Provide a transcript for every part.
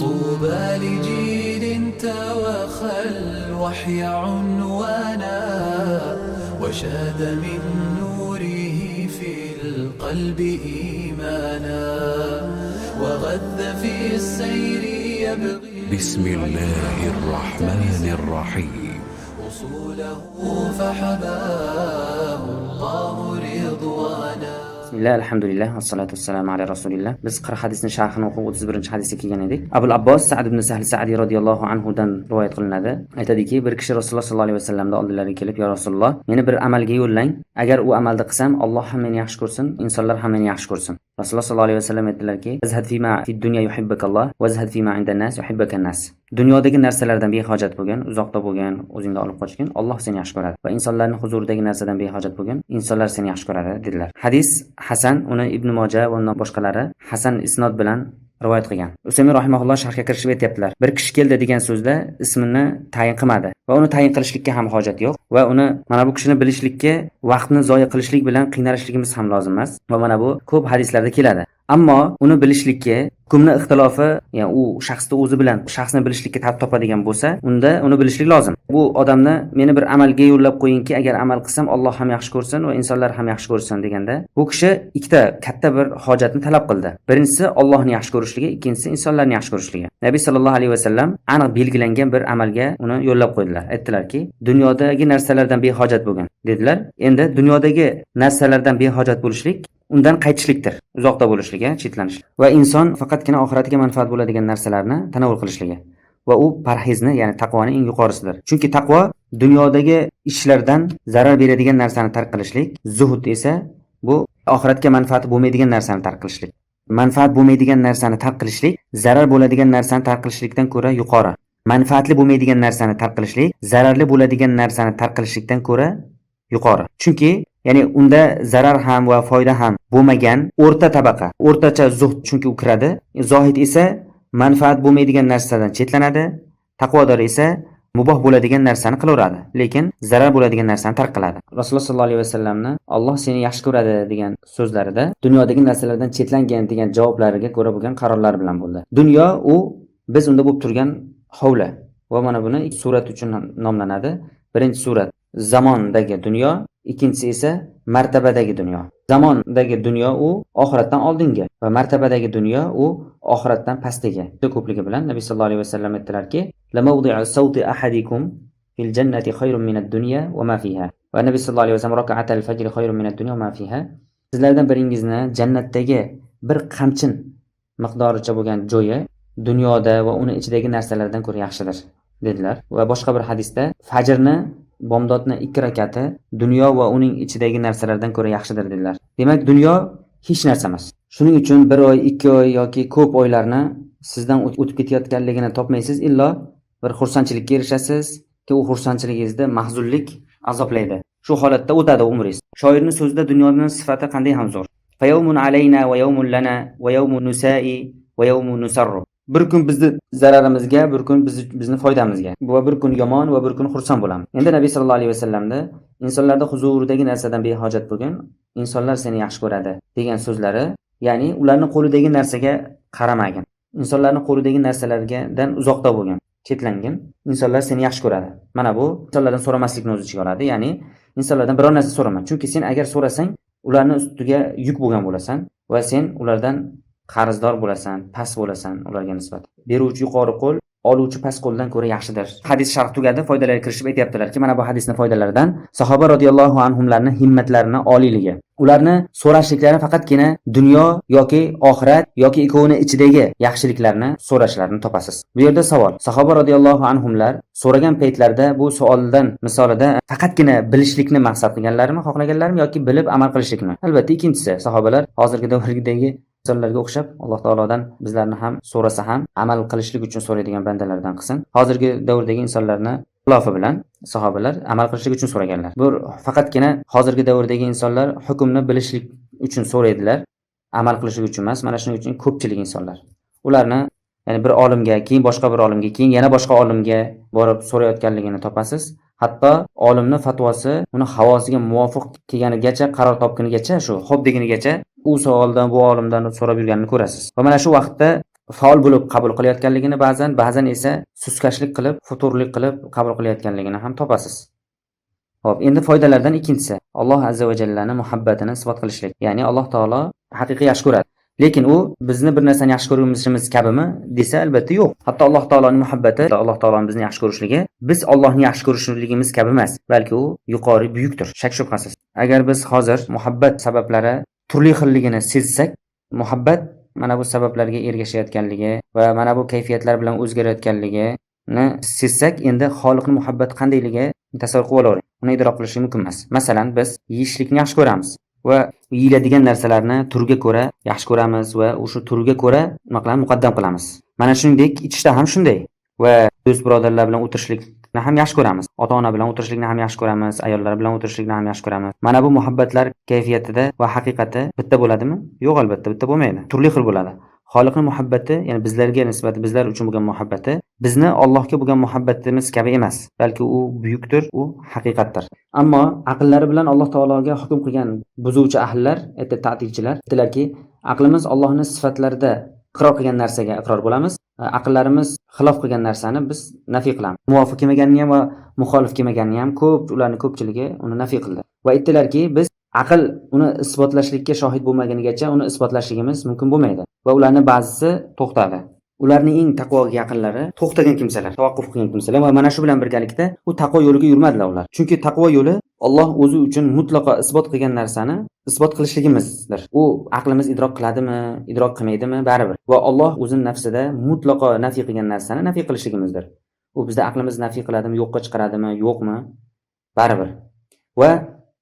طوبى لجيل تواخى الوحي عنوانا وشاد من نوره في القلب إيمانا وغذ في السير يبغي بسم الله الرحمن الرحيم. وصوله فحباه الله رضوانا. Bismillah, alhamdulillah, vassalotu vassalamu ala rasulillah. Biz 40 hadisni sharhini o'qib, 31-hadisga kelgan edik. Abul Abbos Sa'd ibn Sahl Sa'di radhiyallohu anhu dan rivoyat qilinadi. Aytadiki, bir kishi Rasululloh sollallohu alayhi vasallamda oldilariga kelib, "Ya Rasululloh, meni bir amalga yo'llang. Agar u amalni qilsam, Alloh ham meni yaxshi ko'rsin, insonlar ham meni yaxshi ko'rsin." Rasululloh sollallohu alayhi vasallam aytdilarki, "Izhad fima fid dunya yuhibbukalloh, wazhad fima indan nas yuhibbukan nas." Dunyodagi narsalardan behojat bo'lgin, uzoqda bo'lgin, o'zingda olib qochgin, Alloh seni yaxshi ko'radi. Va insonlarning huzuridagi narsadan behojat bo'lgin, insonlar seni yaxshi ko'radi, dedilar. Hadis hasan, uni Ibn Moja va undan boshqalari hasan isnod bilan rivoyat qilgan. Usaymin rahimahulloh sharhga kirishib aytyaptilar. Bir kishi keldi degan so'zda ismini tayin qilmadi va uni tayin qilishlikka ham hojat yo'q va uni mana bu kishini bilishlikka vaqtni zoya qilishlik bilan qiynalishligimiz ham lozim emas va mana bu ko'p hadislarda keladi. Ammo uni bilishlikka hukmni ixtilofi, ya'ni u shaxsni o'zi bilan shaxsni bilishlikka tartib topadigan bo'lsa, unda uni bilishlik lozim. Bu odamni meni bir amalga yo'llab qo'yingki, agar amal qilsam, Alloh ham yaxshi ko'rsin va insonlar ham yaxshi ko'rsin deganda, bu kishi ikkita katta bir hojatni talab qildi. Birinchisi Allohni yaxshi ko'rishligi, ikkinchisi insonlarni yaxshi ko'rishligi. Nabiy sallallohu alayhi vasallam aniq belgilangan bir amalga uni yo'llab qo'ydilar. Aytdilarki, dunyodagi narsalardan behojat bo'lgin, dedilar. Endi dunyodagi narsalardan behojat bo'lishlik undan qaytishlikdir, uzoqda bo'lishligi, chetlanish va inson faqatgina oxiratiga manfaat bo'ladigan narsalarni tanovul qilishligi va u parhezni, ya'ni taqvoning eng yuqorisidir. Chunki taqvo dunyodagi ishlardan zarar beradigan narsani tark qilishlik, zuhud esa bu oxiratga manfaati bo'lmaydigan narsani tark qilishlik. Manfaat bo'lmaydigan narsani tark qilishlik zarar bo'ladigan narsani tark qilishlikdan ko'ra yuqori. Manfaatli bo'lmaydigan narsani tark qilishlik zararli bo'ladigan narsani tark qilishlikdan ko'ra yuqori. Chunki, ya'ni unda zarar ham va foyda ham bo'lmagan o'rta tabaqa, o'rtacha zuhd chunki u kiradi. Zohid esa manfaat bo'lmaydigan narsadan chetlanadi. Taqvodor esa muboh bo'ladigan narsani qilaveradi, lekin zarar bo'ladigan narsani tark qiladi. Rasululloh sollallohu alayhi vasallamni "Alloh seni yaxshi ko'radi" degan so'zlarida dunyodagi narsalardan chetlangan degan javoblariga ko'ra bo'lgan qarorlar bilan bo'ldi. Dunyo u biz unda bo'lib turgan hovli va mana buni surat uchun nomlanadi. Birinchi surat zamondagi dunyo, ikkinchisi esa martabadagi dunyo. Zamondagi dunyo u oxiratdan oldingi va martabadagi dunyo u oxiratdan pastdagi. Ko'pligi bilan Nabiy sallallohu alayhi vasallam aytdilarki, "لموضع سوط أحدكم في الجنة خير من الدنيا وما فيها." Va Nabiy sallallohu alayhi vasallam ركعتا الفجر خير من الدنيا وما فيها. Sizlardan biringizni jannatdagi bir qamchin miqdoricha bo'lgan joyi dunyoda va uni ichidagi narsalardan ko'ra yaxshidir, dedilar. Va boshqa bir hadisda fajrni, bomdodni ikki rakati dunyo va uning ichidagi narsalardan ko'ra yaxshidir, dedilar. Demak, dunyo hech narsa emas. Shuning uchun bir oy, 2 oy yoki ko'p oylarni sizdan o'tib ketayotganligini topmaysiz, illo bir xursandchilikka erishasiz, u xursandchiligingizda mahzunlik azoblaydi. Shu holatda o'tadi umringiz. Shoirning so'zida dunyoni sifati qanday ham zo'r. فيوم علينا ويوم لنا ويوم نساء ويوم نسر. Bir kun bizni zararimizga, bir kun bizni foydamizga va bir kun yomon va bir kun xursand bo'lamiz. Endi Nabiy sallallohu alayhi vasallamda insonlarda huzuridagi narsadan behojat bo'lgin, insonlar seni yaxshi ko'radi degan so'zlari, ya'ni ularning qo'lidagi narsaga qaramagin. Insonlarning qo'lidagi narsalardan uzoqda bo'lgin, chetlangin. Insonlar seni yaxshi ko'radi. Mana bu insonlardan so'ramaslikni o'z ichiga oladi, ya'ni insonlardan biror narsa so'rama. Chunki sen agar so'rasang, ularni ustiga yuk bo'lgan bo'lasan va sen ulardan qarzdor bo'lasan, past bo'lasan ularga nisbatan. Beruvchi yuqori qo'l oluvchi past qo'ldan ko'ra yaxshidir. Hadis sharh tugadi, foydalarga kirishib aytyaptilarki, mana bu hadisni foydalaridan sahoba roziyallohu anhumlarni himmatlarini oliyligi. Ularni so'rashliklari faqatgina dunyo yoki oxirat yoki ikkovini ichidagi yaxshiliklarni so'rashlarini topasiz. Bu yerda savol. Sahoba roziyallohu anhumlar so'ragan paytlarida bu savoldan misolida faqatgina bilishlikni maqsad qilganlarmi, xohlaganlarmi yoki bilib amal qilishlikmi? Albatta, ikkinchisi. Sahobalar hozirgi davrdagi insonlarga o'xshab, Alloh taolodan bizlarni ham so'rasa ham amal qilishlik uchun so'raydigan bandalardan qilsin. Hozirgi davrdagi insonlarni xilofi bilan sahobalar amal qilishlik uchun so'raganlar. Bu faqatgina hozirgi davrdagi insonlar hukmni bilishlik uchun so'raydilar, amal qilishlik uchun emas. Mana shuning uchun ko'pchilik insonlar ularni, ya'ni bir olimga, keyin boshqa bir olimga, keyin yana boshqa olimga borib so'rayotganligini topasiz. Hatto olimni fatvosi uni havosiga muvofiq kelganigacha, qaror topgunigacha, shu xo'p degunigacha u savoldan, bu olimdan so'rab yurganini ko'rasiz. Va mana shu vaqtda Faol bo'lib qabul qilayotganligini ba'zan, ba'zan esa suskashlik qilib, futurlik qilib qabul qilayotganligini ham topasiz. Xo'p, endi foydalardan ikkinchisi Alloh azza va jallani muhabbatini isbot qilishlik. Ya'ni Alloh taolo haqiqiy yaxshi ko'radi. Lekin u bizni bir narsani yaxshi ko'rishimiz kabimi desa, albatta yo'q. Hatto Alloh taoloning muhabbati, Alloh taoloning bizni yaxshi ko'rishligi biz Allohni yaxshi ko'rishligimiz kabi emas, balki u yuqori, buyukdir, shak shubhasiz. Agar biz hozir muhabbat sabablari turli xilligini sezsak, muhabbat mana bu sabablarga ergashayotganligi va mana bu kayfiyatlar bilan o'zgarayotganligini sezsak, endi Xoliqning muhabbati qandayligi tasavvur qilib olavering. Uni idrok qilish mumkin emas. Masalan, biz yeyishlikni yaxshi ko'ramiz va yeyiladigan narsalarni turiga ko'ra yaxshi ko'ramiz va o'sha turiga ko'ra nima qilamiz, muqaddam qilamiz. Mana shuningdek, ichishda ham shunday va do'st birodarlar bilan o'tirishlikni ham yaxshi ko'ramiz. Ota-ona bilan o'tirishlikni ham yaxshi ko'ramiz, ayollar bilan o'tirishlikni ham yaxshi ko'ramiz. Mana bu muhabbatlar kayfiyatida va haqiqati bitta bo'ladimi? Yo'q, albatta bitta bo'lmaydi. Turli xil bo'ladi. Xoliqning muhabbati, ya'ni bizlarga nisbati, bizlar uchun bo'lgan muhabbati bizni Allohga bo'lgan muhabbatimiz kabi emas, balki u buyukdir, u haqiqatdir. Ammo aqllari bilan Alloh taologa hukm qilgan buzuvchi ahllar, ta'tilchilar aytdilarki, aqlimiz Allohning sifatlarida iqror qilgan narsaga iqror bo'lamiz, aqllarimiz xilof qilgan narsani biz nafiy qilamiz. Muvofiq kelmaganini ham va muxolif kelmaganini ham ko'p, ularning ko'pchiligi uni nafiy qildi. Va aytdilarki, biz aql uni isbotlashlikka shohid bo'lmaganigacha uni isbotlashligimiz mumkin bo'lmaydi. Va ularning ba'zisi to'xtadi. Ularning eng taqvoga yaqinlari to'xtagan kimsalar, tavaqquf qilgan kimsalar va mana shu bilan birgalikda u taqvo yo'liga yurmadilar ular. Chunki taqvo yo'li Alloh o'zi uchun mutlaqo isbot qilgan narsani isbot qilishligimizdir. U aqlimiz idrok qiladimi, idrok qilmaydimi, baribir. Va Alloh o'zining nafsida mutlaqo nafiy qilgan narsani nafiy qilishligimizdir. U bizda aqlimiz nafiy qiladimi, yo'qqa chiqaradimi, yo'qmi, baribir. Va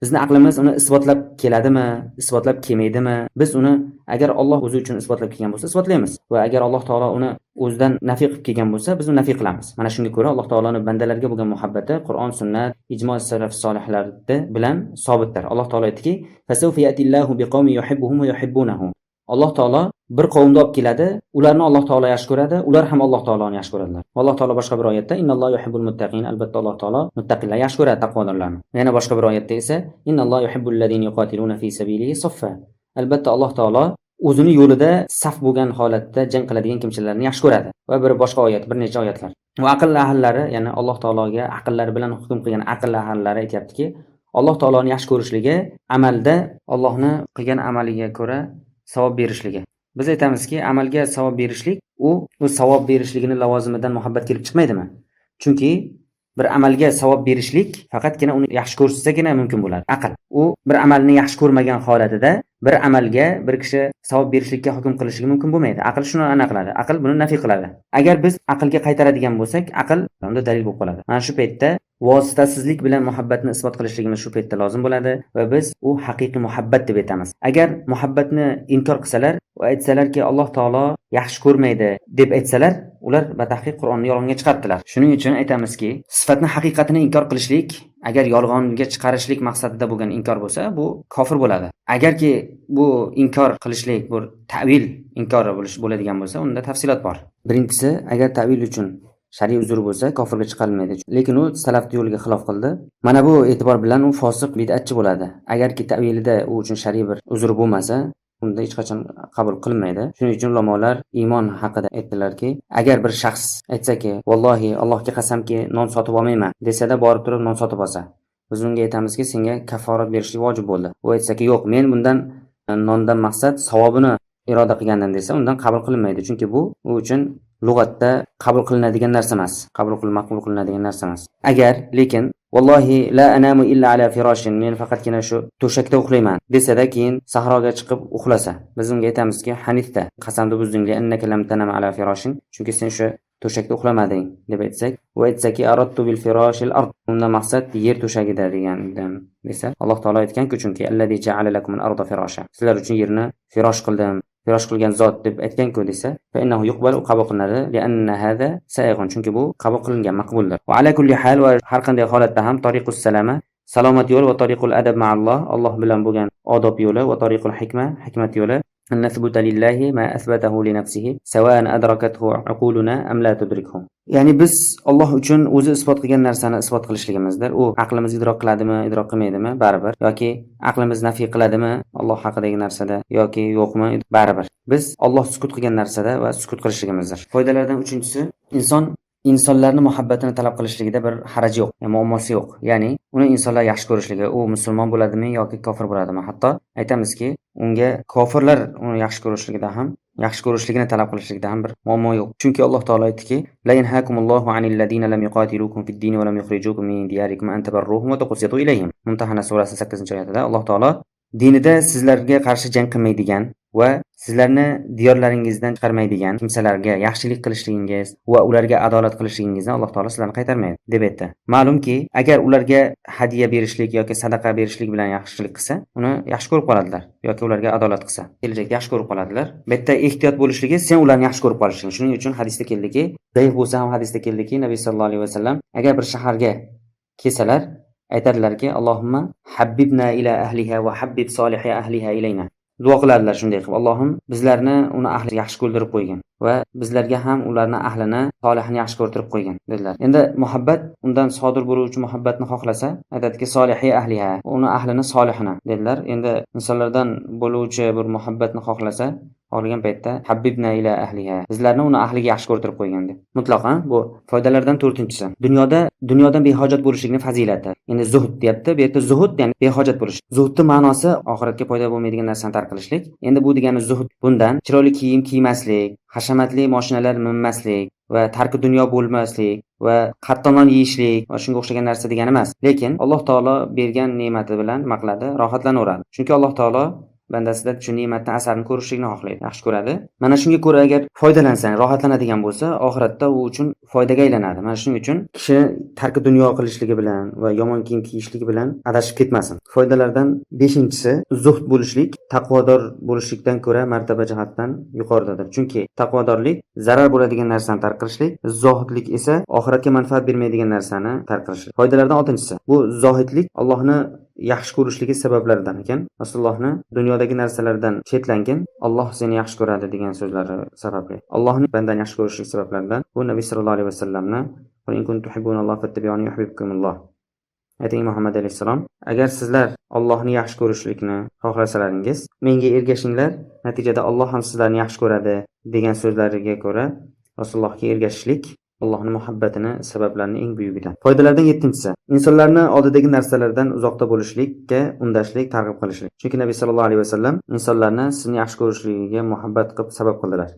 bizni aqlimiz uni isbotlab keladimi, isbotlab kelmaydimi? Biz uni agar Alloh o'zi uchun isbotlab kelgan bo'lsa, isbotlaymiz. Va agar Alloh taolo uni o'zidan nafiy qilib kelgan bo'lsa, biz uni nafiy qilamiz. Mana shunga ko'ra Alloh taoloning bandalarga bo'lgan muhabbati Qur'on, sunnat, ijmo salaf solihlarida bilan sobitdir. Alloh taolo aytdiki: "Fasawfa ya'tillahu biqawmin yuhibbuhum va yuhibbunahu." Alloh taolo bir qavmni olib keladi, ularni Alloh taolo yaxshi ko'radi, ular ham Alloh taoloni yaxshi ko'radilar. Alloh taolo boshqa bir oyatda innalloha yuhibbul muttaqin, albatta Alloh taolo muttaqinlarni yaxshi ko'radi, taqvodorlarni. Yana boshqa bir oyatda esa innalloha yuhibbul ladina yuqatiluna fi sabilihi saffa. Albatta Alloh taolo o'zini yo'lida saf bo'lgan holatda jang qiladigan kimsalarni yaxshi ko'radi. Va bir boshqa oyat, bir necha oyatlar. Va aql ahllari, ya'ni Alloh taologa aqllari bilan hukm qilgan aql ahllari aytyaptiki, Alloh taoloni yaxshi ko'rishligi amalda Allohni qilgan amaliga ko'ra savob berishligi. Biz aytamizki, amalga savob berishlik u savob berishligini lavozimidan muhabbat kelib chiqmaydimi? Chunki bir amalga savob berishlik faqatgina uni yaxshi ko'rsagina mumkin bo'ladi. Aql. U bir amalni yaxshi ko'rmagan holatida bir amalga bir kishi savob berishlikka hukm qilishligi mumkin bo'lmaydi. Aql shuni aniq qiladi. Aql buni nafiy qiladi. Agar biz aqlga qaytaradigan bo'lsak, aql unda dalil bo'lib qoladi. Mana shu paytda vositasizlik bilan muhabbatni isbot qilishligimiz shu paytda lozim bo'ladi va biz u haqiqiy muhabbat deb aytamiz. Agar muhabbatni inkor qilsalar va aytsalarki, Alloh taolo yaxshi ko'rmaydi deb aytsalar, ular batahqiq Qur'onni yolg'onga chiqardilar. Shuning uchun aytamizki, sifatni haqiqatini inkor qilishlik agar yolg'onga chiqarishlik maqsadida bo'lgan inkor bo'lsa, bu kofir bo'ladi. Agarki bu inkor qilishlik bir ta'vil inkori bo'ladigan bo'lsa, unda tafsilot bor. Birinchisi, agar ta'vil uchun shariy uzr bo'lsa, kofirga chiqarilmaydi. Lekin u salafni yo'liga xilof qildi. Mana bu e'tibor bilan u fosiq, bid'atchi bo'ladi. Agarki ta'vilida u uchun shariy bir uzr bo'lmasa, unda hech qachon qabul qilinmaydi. Shuning uchun ulamolar iymon haqida aytdilarki, agar bir shaxs aytsaki, vallohi Allohga qasamki, non sotib olmayman desada, borib turib non sotib olsa, biz unga aytamizki, senga kafforat berishlik vojib bo'ldi. U aytsaki, yo'q, men bundan nondan maqsad savobini iroda qilgandan desa, undan qabul qilinmaydi. Chunki bu u uchun lug'atda qabul qilinadigan narsa emas. Qabul qilinadigan narsa emas. Agar lekin vallohi la anamu illa ala firashin, men faqatgina shu to'shakda uxlayman desada, keyin sahroga chiqib uxlasa, biz unga aytamizki, hanifda qasamni buzding, li annaka lam tanam ala firashin, chunki sen shu to'shakda uxlamading deb aytsak, u aytsaki aradtu bil firashil ard, undan maqsad yer to'shagida degandan desa, Alloh taolo aytganku, chunki allazi ja'ala lakumul arda firasha, sizlar uchun yerni firosh qildim, firosh qilgan zot deb aytgan-ku desa, fa innahu yuqbalu, qabul qilinadi, li anna hada sa'ighun, chunki bu qabul qilingan, maqbuldir. Va ala kulli hal, va har qanday holatda ham tariqus salama, salomat yo'li, va tariqul adab ma'alloh, Alloh bilan bo'lgan odob yo'li, va tariqul hikma, hikmat yo'li. أن نثبت لله ما أثبته لنفسه سواء أدركته عقولنا أم لا تدركه. Ya'ni biz Alloh uchun o'zi isbot qilgan narsani isbot qilishligimizdir. U aqlimiz idrok qiladimi, idrok qilmaydimi, baribir. Yoki aqlimiz nafiy qiladimi Alloh haqidagi narsada yoki yo'qmi, baribir. Biz Alloh sukut qilgan narsada va sukut qilishligimizdir. Foydalardan uchinchisi, inson insonlarni muhabbatini talab qilishligida bir haraj yo'q, muammosi yo'q. Ya'ni uni insonlar yaxshi ko'rishligi, u musulmon bo'ladimi yoki kofir bo'ladimi? Hatto aytamizki, unga kofirlar uni yaxshi ko'rishligida ham, yaxshi ko'rishligini talab qilishligida ham bir muammo yo'q. Chunki Alloh taolo aytdiki: "La yanhakumullohu anil ladina lam yuqatilukum fid din va lam yukhrijukum min diyarikum an tabarruhum va tuqsitu ilayhim." Mumtahana surasi 8-oyatida Alloh taolo dinida sizlarga qarshi jang qilmaydigan va sizlarni diyorlaringizdan chiqarmaydigan kimsalarga yaxshilik qilishligingiz va ularga adolat qilishligingizdan Alloh taolo sizlarni qaytarmaydi, deb aytdi. Ma'lumki, agar ularga hadya berishlik yoki sadaqa berishlik bilan yaxshilik qilsa, uni yaxshi ko'rib qoladilar yoki ularga adolat qilsa, kelajakda yaxshi ko'rib qoladilar. Bu yerda ehtiyot bo'lishligi, sen ularni yaxshi ko'rib qolishing. Shuning uchun hadisda keldiki, zaif bo'lsa ham hadisda keldiki, Nabiy sallallohu alayhi vasallam agar bir shaharga kelsalar, aytadilarki: "Allohumma habbibna ila ahliha va habbib solihi ahliha ilayna." Duo qiladilar shunday qilib: Allohim, bizlarni uni ahli yaxshi ko'rdirib qo'ygin va bizlarga ham ularni ahlini, solihini yaxshi ko'rdirib qo'ygin, dedilar. Endi muhabbat undan sodir bo'luvchi muhabbatni xohlasa, aytadiki: solihi ahliha, uni ahlini, solihini, dedilar. Endi insonlardan bo'luvchi bir muhabbatni xohlasa, xohlagan paytda habbibna ila ahliha, bizlarni uni ahliga yaxshi ko'rdirib qo'ygan, deb. Mutlaqo bu foydalardan to'rtinchisi. Dunyoda dunyodan behojat bo'lishlikni fazilati. Endi zuhd deyapti. Bu yerda zuhd ya'ni behojat bo'lish. Zuhdni ma'nosi oxiratga foyda bo'lmaydigan narsani tark qilishlik. Endi bu degani zuhd bundan chiroyli kiyim kiymaslik, hashamatli mashinalar minmaslik va tarki dunyo bo'lmaslik va qattiq non yeyishlik va shunga o'xshagan narsa degani emas. Lekin Alloh taolo bergan ne'mati bilan nima qiladi? Rohatlanaveradi. Chunki Alloh taolo bandasida shu ne'matni asarini ko'rishlikni xohlaydi, yaxshi ko'radi. Mana shunga ko'ra agar foydalansang, rohatlanadigan bo'lsa, oxiratda u uchun foydaga aylanadi. Mana shuning uchun kishi tarki dunyo qilishligi bilan va yomon kiyim kiyishligi bilan adashib ketmasin. Foydalardan beshinchisi, zuhd bo'lishlik taqvodor bo'lishlikdan ko'ra martaba jihatdan yuqoridadir. Chunki taqvodorlik zarar bo'ladigan narsani tark qilishlik, zohidlik esa oxiratga manfaat bermaydigan narsani tark qilishlik. Foydalardan oltinchisi, bu zohidlik Allohni yaxshi ko'rishligi sabablaridan ekan. Rasulullohni dunyodagi narsalardan chetlangin, Alloh seni yaxshi ko'radi degan so'zlari sababli. Allohning bandani yaxshi ko'rishlik sabablaridan bu Nabiy sallallohu alayhi vasallamni "Qul in kuntum tuhibbunalloha fattabi'uni yuhibbukumulloh." Ayting Muhammad alayhissalom, agar sizlar Allohni yaxshi ko'rishlikni xohlasalaringiz, menga ergashinglar, natijada Alloh ham sizlarni yaxshi ko'radi degan so'zlariga ko'ra Rasulullohga ergashishlik Allohning muhabbatini sabablarini eng buyugidan. Foydalardan yettinchisi, insonlarni oldidagi narsalardan uzoqda bo'lishlikka undashlik, targ'ib qilishlik. Chunki Nabiy sallallohu alayhi vasallam insonlarni sizni yaxshi ko'rishligiga muhabbat qilib sabab qildilar.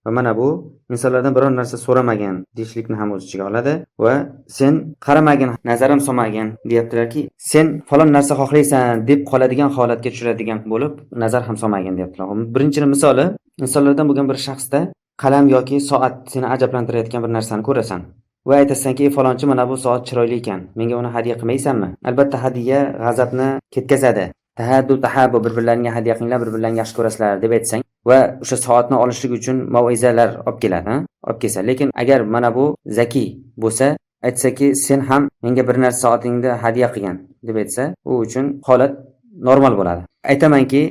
Va mana bu insonlardan biror narsa so'ramagan deyishlikni ham o'z ichiga oladi va sen qaramagin, nazarim solmagin deyaptilarki, sen falon narsa xohlaysan deb qoladigan holatga tushiradigan bo'lib nazar ham solmagin deyaptilar. Birinchi misoli, insonlardan bo'lgan bir shaxsda qalam yoki soat seni ajablantirayotgan bir narsani ko'rasan va aytasanki: "Ey falonchi, mana bu soat chiroyli ekan, menga uni hadya qilmaysanmi?" Albatta hadya g'azabni ketkazadi. Tahaddu tahabbu, bir-birlaringga hadya qilinglar, bir-birlaringni yaxshi ko'rasizlar deb aytsang va o'sha soatni olishlik uchun mauizalar olib keladi, olib kelsa. Lekin agar mana bu zakiy bo'lsa, aytsaki, sen ham menga bir narsa soatingni hadya qilgin deb aytsa, u uchun holat normal bo'ladi. Aytamanki,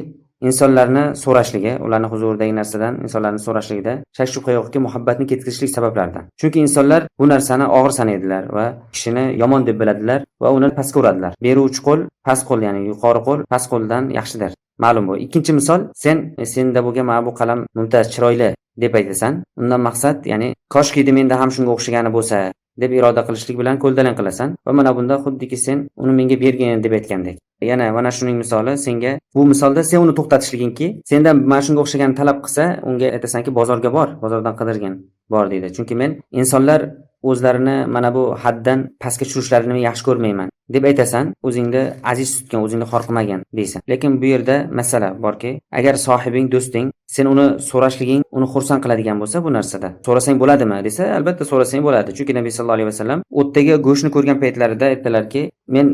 insonlarni so'rashligi, ularni huzuridagi narsadan insonlarni so'rashligida shak shubha yo'qki, muhabbatni ketkazishlik sabablaridan. Chunki insonlar bu narsani og'ir sanaydilar va kishini yomon deb biladilar va uni pastga uradilar. Beruvchi qo'l past qo'l, ya'ni yuqori qo'l past qo'ldan yaxshidir. Ma'lum bu. Ikkinchi misol, sen senda bo'lgan mana bu qalam mumtoz, chiroyli deb aytasan. Undan maqsad, ya'ni koshki menda ham shunga o'xshagani bo'lsa deb iroda qilishlik bilan ko'ldalang qilasan va mana bunda xuddiki sen uni menga bergin deb aytgandek. Yana mana shuning misoli senga bu misolda sen uni to'xtatishligingki, sendan mana shunga o'xshagan talab qilsa, unga aytasanki, bozorga bor, bozordan qidirgin, bor deydi. Chunki men insonlar o'zlarini mana bu haddan pastga tushirishlarini yaxshi ko'rmayman deb aytasan, o'zingni aziz tutgan, o'zingni xor qilmagin deysan. Lekin bu yerda masala borki, agar sohibing, do'sting sen uni so'rashliging uni xursand qiladigan bo'lsa, bu narsada so'rasang bo'ladimi desa, albatta so'rasang bo'ladi. Chunki Nabiy sallallohu alayhi vasallam o'tdagi go'shtni ko'rgan paytlarida aytdilarki, men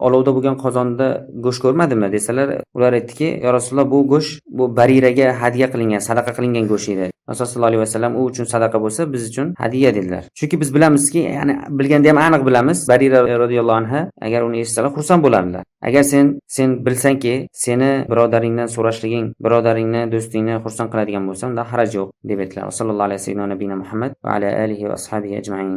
Olovda bo'lgan qozonda go'sht ko'rmadimi desalar, ular aytdiki, yo Rasululloh, bu go'sht bu Bariraga hadya qilingan, sadaqa qilingan go'sht edi. Rasululloh sollallohu alayhi vasallam u uchun sadaqa bo'lsa, biz uchun hadya dedilar. Chunki biz bilamizki, ya'ni bilganda ham aniq bilamiz, Barira roziyallohu anha agar uni eshitsalar xursand bo'lardilar. Agar sen bilsangki, seni birodaringdan so'rashliging, birodaringni, do'stingni xursand qiladigan bo'lsa, unda haraj yo'q deb aytdilar. Sallallohu alayhi vasallam nabiyina Muhammad va ala alihi va ashabihi ajmain.